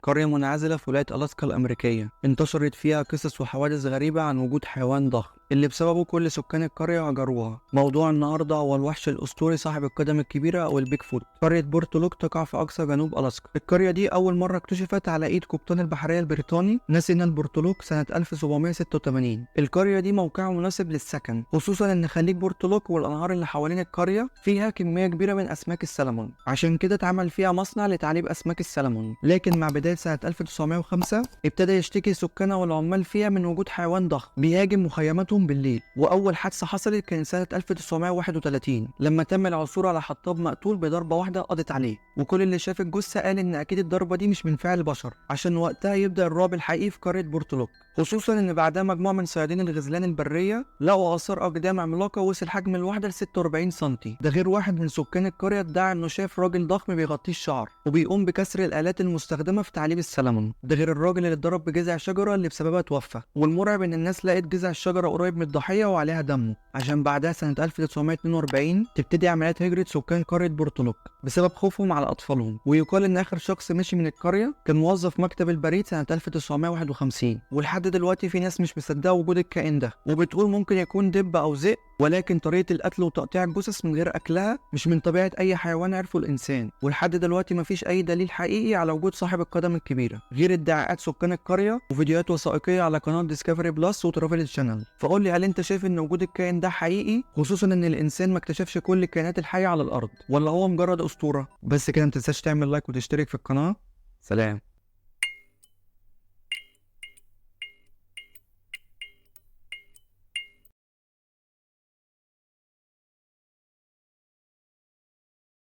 قرية منعزلة في ولاية ألاسكا الأمريكية، انتشرت فيها قصص وحوادث غريبة عن وجود حيوان ضخم اللي بسببه كل سكان القرية هجروها. موضوع النهاردة هو الوحش الأسطوري صاحب القدم الكبيرة أو البيج فوت. قرية بورتولوك تقع في أقصى جنوب ألاسكا. القرية دي أول مرة اكتشفت على إيد قبطان البحرية البريطاني ناثانيال بورتولوك سنة 1786. القرية دي موقعها مناسب للسكن، خصوصا إن خليج بورتولوك والأنهار اللي حوالين القرية فيها كمية كبيرة من أسماك السلمون، عشان كده اتعمل فيها مصنع لتعليب أسماك السلمون. لكن مع بداية سنة 1905 ابتدى يشتكي سكانها والعمال فيها من وجود حيوان ضخم بيهاجم مخيماتهم بالليل. واول حادثه حصلت كانت سنة 1931 لما تم العثور على حطاب مقتول بضربه واحدة قضت عليه، وكل اللي شاف الجثة قال ان اكيد الضربة دي مش من فعل بشر، عشان وقتها يبدا الرعب الحقيقي في قرية بورتولوك. خصوصا ان بعدها مجموعة من صيادين الغزلان البرية لقوا اثار اقدام عملاقة وصل حجم الواحدة ل 46 سم. ده غير واحد من سكان القرية ادعى انه شاف راجل ضخم بيغطيه الشعر وبيقوم بكسر الالات المستخدمة في تعليب السلمون. ده غير الراجل اللي اتضرب بجذع شجرة اللي بسببها توفى. والمرعب ان الناس لقت جذع الشجرة قريب من الضحية وعليها دمه، عشان بعدها سنة 1942 تبتدي عمليات هجره سكان قرية بورتولوك بسبب خوفهم على اطفالهم. ويقال ان اخر شخص مشي من القرية كان موظف مكتب البريد سنة 1951. ولحد دلوقتي في ناس مش مصدقه وجود الكائن ده، وبتقول ممكن يكون دب او ذئب، ولكن طريقه القتل وتقطيع الجثث من غير اكلها مش من طبيعة اي حيوان عرفه الانسان. ولحد دلوقتي مفيش اي دليل حقيقي على وجود صاحب القدم الكبيرة غير ادعاءات سكان القرية وفيديوهات وثائقية على قناة ديسكفري بلس وترافل شانل. فقول لي، هل انت شايف ان وجود الكائن ده حقيقي، خصوصا ان الانسان ما اكتشفش كل الكائنات الحية على الارض، ولا هو مجرد اسطورة؟ بس كده، متنساش تعمل like وتشترك في القناة. سلام.